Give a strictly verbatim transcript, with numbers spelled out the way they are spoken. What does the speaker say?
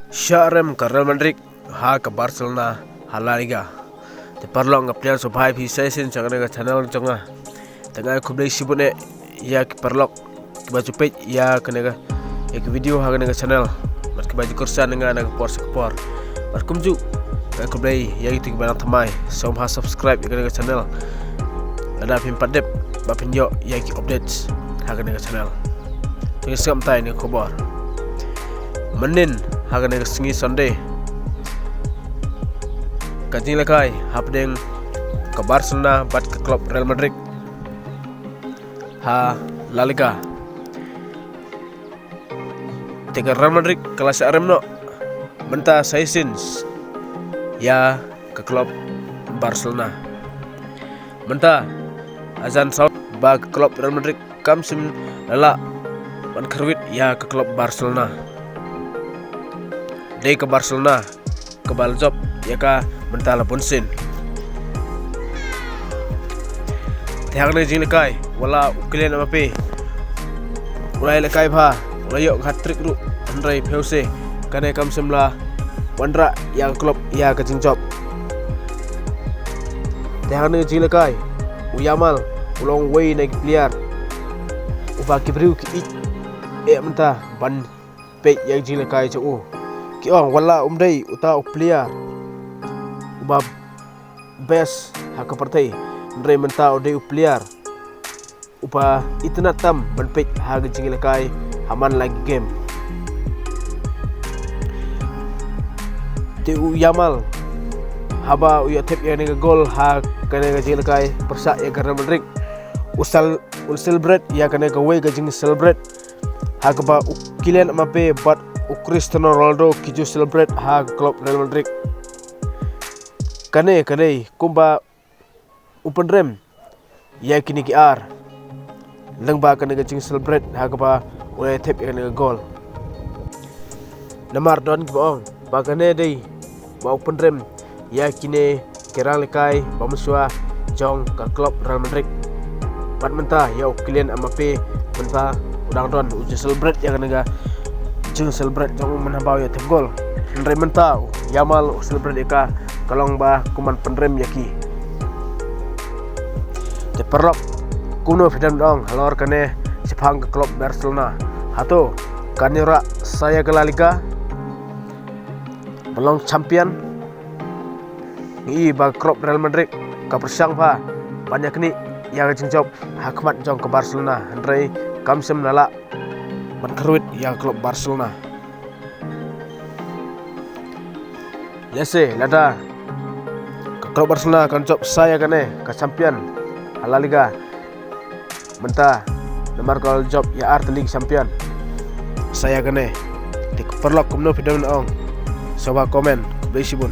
Sha rem ka Real Madrid ha ka Barcelona ha La Liga. Te paralok, nga pdiang sngewbha ïa phi sa shisien sha kane ka channel jong nga. Te nga ai khublei shibun eh ïa ki paralok kiba ju peit ïa kane ka, ïa ki video ha kane ka channel. Bad kiba ju kyrshan ïa nga na ka por sha ka por. Bad kumjuh nga ai khublei ïa kito kiba nang thymmai, sngewbha subscribe ïa kane ka channel. Lada phim pat dep ba phin ïoh ïa ki updates ha kane ka channel. Te ngin sngap ïa kine ki khubor. Mynnin ha kane ka sngi Sunday, ka jinglehkai hapdeng ka Barcelona bad ka club Real Madrid ha La Liga. Te ka Real Madrid ka la shah rem noh mynta sa shisien ïa ka club Barcelona. Mynta hajan saw ba ka club Real Madrid kam shym la lah ban khyrwit ïa ka club Barcelona. Dei ka Barcelona kaba la jop ïa ka mynta la bun sien. Te ha kane ka jinglehkai, wat la u Kylian Mbappe u la ïalehkai bha, u la ïoh hat-trick ruh, hynrei phi ïohi kane kam shym la wanrah ïa ka club ïa ka jingjop. Te ha kane ka jinglehkai, u Yamal u long uwei na ki player uba ki briew ki ïeit eh mynta ban peit ïa ka jinglehkai jong u. Ki ong wat la um dei uta u player uba best ha ka pyrthei, hynrei mynta u dei u player uba itynnad tam ban peit ha ka jinglehkai ha man la ki game. Te u Yamal, haba u ïoh thep ïa kane ka goal ha kane ka jinglehkai pyrshah ïa ka Real Madrid, u sel-, u celebrate ïa kane kawei ka jing celebrate, ha kaba u Kylian Mbappe bad u Cristiano Ronaldo ki ju celebrate ha ka club Real Madrid. Kane ka dei kumba u pynrem ïa kine ki ar lyngba kane ka jing celebrate ha kaba u la thep ïa kane ka goal. Namar don kiba ong ba kane dei ba u pynrem ïa kine ki ranglehkai ba mynshuwa jong ka club Real Madrid. Bad mynta ïa u Kylian Mbappe mynta u dang don u ju celebrate ïa kane ka jing celebrate jong u mynhaba u ïoh thep goal. Hynrei mynta u Yamal u celebrate ïa ka, ka long ba kumban pynrem ïa ki. Te paralok, kumno phi dang ong halor kane shaphang ka club Barcelona? Hato kan ïoh rah sa ïa ka La Liga ban long champion? Ngi i ba ka club Real Madrid ka pyrshang bha ban ïa knieh ïa ka jingjop ha khmat jong ka Barcelona, hynrei kam shym la lah ban khyrwit ïa ka club Barcelona. Lehse lada ka club Barcelona kan jop sa ïa kane ka champion ha La Liga mynta, namar ka la jop ïa ar tylli ki champion sa ïa kane. Te paralok, kumno phi dang ong? Sngewbha comment. Khublei shibun.